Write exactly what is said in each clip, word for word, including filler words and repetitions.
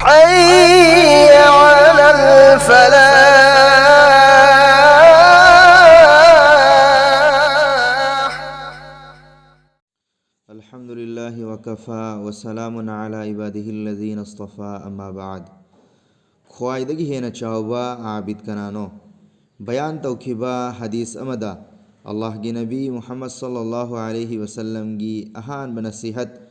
حي على الفلاح. الحمد لله وكفى وسلام على عباده الذين اصطفى، أما بعد. ꯈ꯭ꯋꯥꯏꯗꯒꯤ ꯍꯦꯟꯅ ꯆꯥꯎꯕ ꯑꯥꯕꯤꯗ ꯀꯅꯥꯅꯣ? ꯕꯌꯥꯟ ꯇꯧꯈꯤꯕ ꯍꯗꯤꯁ ꯑꯃꯗ ꯑꯜꯂꯥꯍꯒꯤ ꯅꯕꯤ ꯃꯨꯍꯝꯃꯗ ꯁꯜꯂꯜꯂꯥꯍꯨ ꯑꯂꯩꯍꯤ ꯋꯁꯜꯂꯝꯒꯤ ꯑꯍꯥꯟꯕ ꯅꯁꯤꯍꯠ,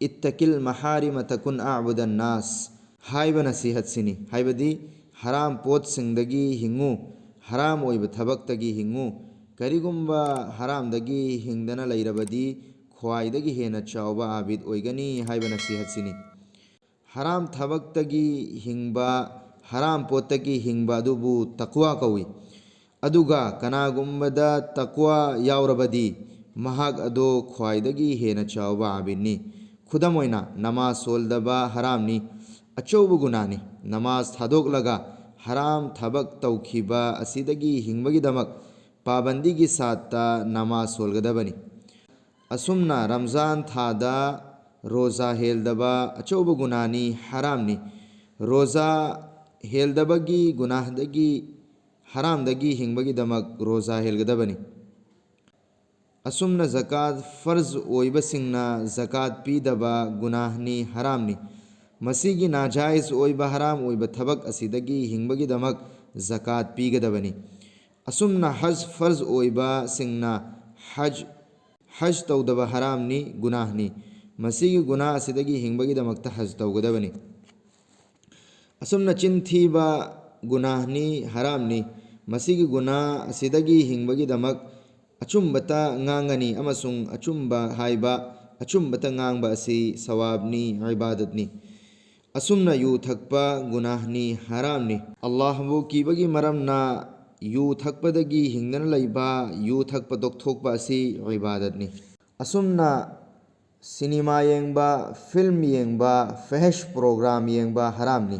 "اتق المحارم تكن أعبد الناس" ꯍꯥꯏꯕ ꯅꯁꯤꯍꯠꯁꯤꯅꯤ꯫ ꯍꯥꯏꯕꯗꯤ, ꯍꯔꯥꯝ ꯄꯣꯠꯁꯤꯡꯗꯒꯤ ꯍꯤꯡꯉꯨ, ꯍꯔꯥꯝ ꯑꯣꯏꯕ ꯊꯕꯛꯇꯒꯤ ꯍꯤꯡꯉꯨ꯫ ꯀꯔꯤꯒꯨꯝꯕ ꯍꯔꯥꯝꯗꯒꯤ ꯍꯤꯡꯗꯅ ꯂꯩꯔꯕꯗꯤ, ꯈ꯭ꯋꯥꯏꯗꯒꯤ ꯍꯦꯟꯅ ꯆꯥꯎꯕ ꯑꯥꯕꯤꯗ ꯑꯣꯏꯒꯅꯤ ꯍꯥꯏꯕ ꯅꯁꯤꯍꯠꯁꯤꯅꯤ꯫ ꯍꯔꯥꯝ ꯊꯕꯛꯇꯒꯤ ꯍꯤꯡꯕ, ꯍꯔꯥꯝ ꯄꯣꯠꯇꯒꯤ ꯍꯤꯡꯕ ꯑꯗꯨꯕꯨ ꯇꯛꯋꯥ ꯀꯧꯏ꯫ ꯑꯗꯨꯒ ꯀꯅꯥꯒꯨꯝꯕꯗ ꯇꯛꯋꯥ ꯌꯥꯎꯔꯕꯗꯤ, ꯃꯍꯥꯛ ꯑꯗꯣ ꯈ꯭ꯋꯥꯏꯗꯒꯤ ꯍꯦꯟꯅ ꯆꯥꯎꯕ ꯑꯥꯕꯤꯗꯅꯤ꯫ ꯈꯨꯗꯝ ꯑꯣꯏꯅ, ꯅꯃꯥꯖ ꯁꯣꯜꯗꯕ ꯍꯔꯥꯝꯅꯤ, ꯑꯆꯧꯕ ꯒꯨꯅꯥꯅꯤ꯫ ꯅꯃꯥꯖ ꯊꯥꯗꯣꯛꯂꯒ ꯍꯔꯥꯝ ꯊꯕꯛ ꯇꯧꯈꯤꯕ ꯑꯁꯤꯗꯒꯤ ꯍꯤꯡꯕꯒꯤꯗꯃꯛ ꯄꯥꯕꯟꯗꯤꯒꯤ ꯁꯥꯠꯇ ꯅꯃꯥꯖ ꯁꯣꯜꯒꯗꯕꯅꯤ꯫ ꯑꯁꯨꯝꯅ ꯔꯝꯖꯥꯟ ꯊꯥꯗ ꯔꯣꯖꯥ ꯍꯦꯜꯗꯕ ꯑꯆꯧꯕ ꯒꯨꯅꯥꯅꯤ, ꯍꯔꯥꯝꯅꯤ꯫ ꯔꯣꯖꯥ ꯍꯦꯜꯗꯕꯒꯤ ꯒꯨꯅꯥꯍꯗꯒꯤ, ꯍꯔꯥꯝꯗꯒꯤ ꯍꯤꯡꯕꯒꯤꯗꯃꯛ ꯔꯣꯖꯥ ꯍꯦꯜꯒꯗꯕꯅꯤ꯫ ꯑꯁꯨꯝꯅ ꯖꯀꯥꯠ ꯐꯔꯖ ꯑꯣꯏꯕꯁꯤꯡꯅ ꯖꯀꯥꯠ ꯄꯤꯗꯕ ꯒꯨꯅꯥꯍꯅꯤ, ꯍꯔꯥꯝꯅꯤ꯫ ꯃꯁꯤꯒꯤ ꯅꯥꯖꯥꯏꯖ ꯑꯣꯏꯕ, ꯍꯔꯥꯝ ꯑꯣꯏꯕ ꯊꯕꯛ ꯑꯁꯤꯗꯒꯤ ꯍꯤꯡꯕꯒꯤꯗꯃꯛ ꯖꯀꯥꯠ ꯄꯤꯒꯗꯕꯅꯤ꯫ ꯑꯁꯨꯝꯅ ꯍꯖ ꯐꯔꯖ ꯑꯣꯏꯕꯁꯤꯡꯅ ꯍꯖ, ꯍꯖ ꯇꯧꯗꯕ ꯍꯔꯥꯝꯅꯤ, ꯒꯨꯅꯥꯍꯅꯤ꯫ ꯃꯁꯤꯒꯤ ꯒꯨꯅꯥ ꯑꯁꯤꯗꯒꯤ ꯍꯤꯡꯕꯒꯤꯗꯃꯛꯇ ꯍꯖ ꯇꯧꯒꯗꯕꯅꯤ꯫ ꯑꯁꯨꯝꯅ ꯆꯤꯟ ꯊꯤꯕ ꯒꯨꯅꯥꯍꯅꯤ, ꯍꯔꯥꯝꯅꯤ꯫ ꯃꯁꯤꯒꯤ ꯒꯨꯅꯥ ꯑꯁꯤꯗꯒꯤ ꯍꯤꯡꯕꯒꯤꯗꯃꯛ ꯑꯆꯨꯝꯕꯇ ꯉꯥꯡꯒꯅꯤ ꯑꯃꯁꯨꯡ ꯑꯆꯨꯝꯕ ꯍꯥꯏꯕ, ꯑꯆꯨꯝꯕꯇ ꯉꯥꯡꯕ ꯑꯁꯤ ꯁꯋꯥꯕꯅꯤ, ꯏꯕꯥꯗꯠꯅꯤ꯫ ꯑꯁꯨꯝꯅ ꯌꯨ ꯊꯛꯄ ꯒꯨꯅꯥꯍꯅꯤ, ꯍꯔꯥꯝꯅꯤ꯫ ꯑꯜꯂꯥꯍꯕꯨ ꯀꯤꯕꯒꯤ ꯃꯔꯝꯅ ꯌꯨ ꯊꯛꯄꯗꯒꯤ ꯍꯤꯡꯗꯅ ꯂꯩꯕ, ꯌꯨ ꯊꯛꯄ ꯇꯣꯛꯊꯣꯛꯄ ꯑꯁꯤ ꯏꯕꯥꯗꯠꯅꯤ꯫ ꯑꯁꯨꯝꯅ ꯁꯤꯅꯦꯃꯥ ꯌꯦꯡꯕ, ꯐꯤꯜꯝ ꯌꯦꯡꯕ, ꯐꯦꯍꯦꯁ ꯄ꯭ꯔꯣꯒ꯭ꯔꯥꯝ ꯌꯦꯡꯕ ꯍꯔꯥꯝꯅꯤ꯫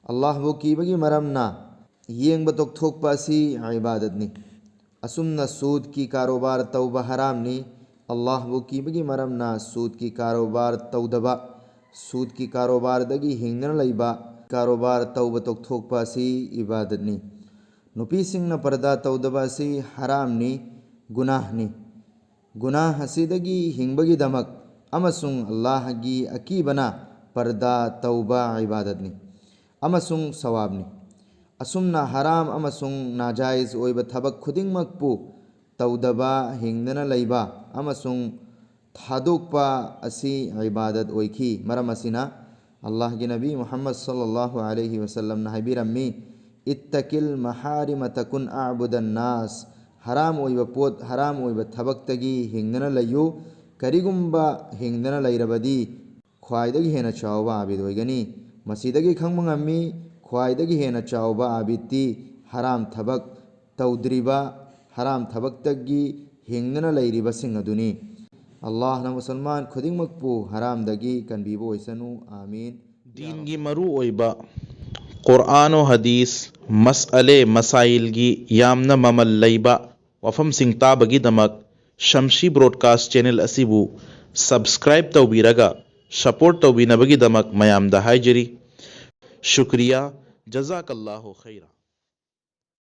ꯑꯜꯂꯥꯍꯕꯨ ꯀꯤꯕꯒꯤ ꯃꯔꯝꯅ ꯌꯦꯡꯕ ꯇꯣꯛꯊꯣꯛꯄ ꯑꯁꯤ ꯏꯕꯥꯗꯠꯅꯤ꯫ ꯑꯁꯨꯝꯅ ꯁꯨꯗꯀꯤ ꯀꯥꯔꯣꯕꯥꯔ ꯇꯧꯕ ꯍꯔꯥꯝꯅꯤ꯫ ꯑꯜꯂꯥꯍꯕꯨ ꯀꯤꯕꯒꯤ ꯃꯔꯝꯅ ꯁꯨꯗꯀꯤ ꯀꯥꯔꯣꯕꯥꯔ ꯇꯧꯗꯕ, ꯁꯨꯗꯀꯤ ꯀꯥꯔꯣꯕꯥꯔꯗꯒꯤ ꯍꯤꯡꯗꯨꯅ ꯂꯩꯕ, ꯀꯥꯔꯣꯕꯥꯔ ꯇꯧꯕ ꯇꯣꯛꯊꯣꯛꯄ ꯑꯁꯤ ꯏꯕꯥꯗꯠꯅꯤ꯫ ꯅꯨꯄꯤꯁꯤꯡꯅ ꯄꯔꯗꯥ ꯇꯧꯗꯕ ꯑꯁꯤ ꯍꯔꯥꯝꯅꯤ, ꯒꯨꯅꯥꯍꯅꯤ꯫ ꯒꯨꯅꯥꯍ ꯑꯁꯤꯗꯒꯤ ꯍꯤꯡꯕꯒꯤꯗꯃꯛ ꯑꯃꯁꯨꯡ ꯑꯜꯂꯥꯍꯒꯤ ꯑꯀꯤꯕꯅ ꯄꯔꯗꯥ ꯇꯧꯕ ꯏꯕꯥꯗꯠꯅꯤ ꯑꯃꯁꯨꯡ ꯁꯋꯥꯕꯅꯤ꯫ ꯑꯁꯨꯝꯅ ꯍꯔꯥꯝ ꯑꯃꯁꯨꯡ ꯅꯥꯖꯥꯏꯖ ꯑꯣꯏꯕ ꯊꯕꯛ ꯈꯨꯗꯤꯡꯃꯛꯄꯨ ꯇꯧꯗꯕ, ꯍꯤꯡꯗꯅ ꯂꯩꯕ ꯑꯃꯁꯨꯡ ꯊꯥꯗꯣꯛꯄ ꯑꯁꯤ ꯏꯕꯥꯗꯠ ꯑꯣꯏꯈꯤ꯫ ꯃꯔꯝ ꯑꯁꯤꯅ ꯑꯜꯂꯥꯍꯒꯤ ꯅꯕꯤ ꯃꯨꯍꯝꯃꯗ ꯁꯜꯂꯜꯂꯥꯍꯨ ꯑꯂꯩꯍꯤ ꯋꯁꯜꯂꯝꯅ ꯍꯥꯏꯕꯤꯔꯝꯃꯤ, "ꯏꯠꯇꯀꯤꯜ ꯃꯍꯥꯔꯤꯃ ꯇꯀꯨꯟ ꯑꯕꯨꯗꯟ ꯅꯥꯁ"꯫ ꯍꯔꯥꯝ ꯑꯣꯏꯕ ꯄꯣꯠ, ꯍꯔꯥꯝ ꯑꯣꯏꯕ ꯊꯕꯛꯇꯒꯤ ꯍꯤꯡꯗꯅ ꯂꯩꯌꯨ꯫ ꯀꯔꯤꯒꯨꯝꯕ ꯍꯤꯡꯗꯅ ꯂꯩꯔꯕꯗꯤ ꯈ꯭ꯋꯥꯏꯗꯒꯤ ꯍꯦꯟꯅ ꯆꯥꯎꯕ ꯑꯥꯕꯤꯗ ꯑꯣꯏꯒꯅꯤ꯫ ꯃꯁꯤꯗꯒꯤ ꯈꯪꯕ ꯉꯝꯃꯤ, ꯈ꯭ꯋꯥꯏꯗꯒꯤ ꯍꯦꯟꯅ ꯆꯥꯎꯕ ꯑꯥꯕꯤꯗꯇꯤ ꯍꯔꯥꯝ ꯊꯕꯛ ꯇꯧꯗ꯭ꯔꯤꯕ, ꯍꯔꯥꯝ ꯊꯕꯛꯇꯒꯤ ꯍꯤꯡꯗꯅ ꯂꯩꯔꯤꯕꯁꯤꯡ ꯑꯗꯨꯅꯤ꯫ ꯑꯜꯂꯥꯍꯅ ꯃꯨꯁꯜꯃꯥꯟ ꯈꯨꯗꯤꯡꯃꯛꯄꯨ ꯍꯔꯥꯝꯗꯒꯤ ꯀꯟꯕꯤꯕ ꯑꯣꯏꯁꯅꯨ꯫ ꯑꯥꯃꯤꯟ꯫ ꯗꯤꯟꯒꯤ ꯃꯔꯨ ꯑꯣꯏꯕ ꯀꯨꯔꯑꯥꯅꯣ ꯍꯗꯤꯁ, ꯃꯁꯑꯂꯦ ꯃꯁꯥꯏꯜꯒꯤ ꯌꯥꯝꯅ ꯃꯃꯜ ꯂꯩꯕ ꯋꯥꯐꯝꯁꯤꯡ ꯇꯥꯕꯒꯤꯗꯃꯛ ꯁꯝꯁꯤ ꯕ꯭ꯔꯣꯗꯀꯥꯁ ꯆꯦꯅꯦꯜ ꯑꯁꯤꯕꯨ ꯁꯕꯁꯀ꯭ꯔꯥꯏꯕ ꯇꯧꯕꯤꯔꯒ ꯁꯄꯣꯔꯠ ꯇꯧꯕꯤꯅꯕꯒꯤꯗꯃꯛ ꯃꯌꯥꯝꯗ ꯍꯥꯏꯖꯔꯤ꯫ ꯁꯨꯀ꯭ꯔꯤꯌꯥ꯫ ꯖꯖꯥꯀꯜꯂꯥꯍꯨ ꯈꯩꯔꯥ꯫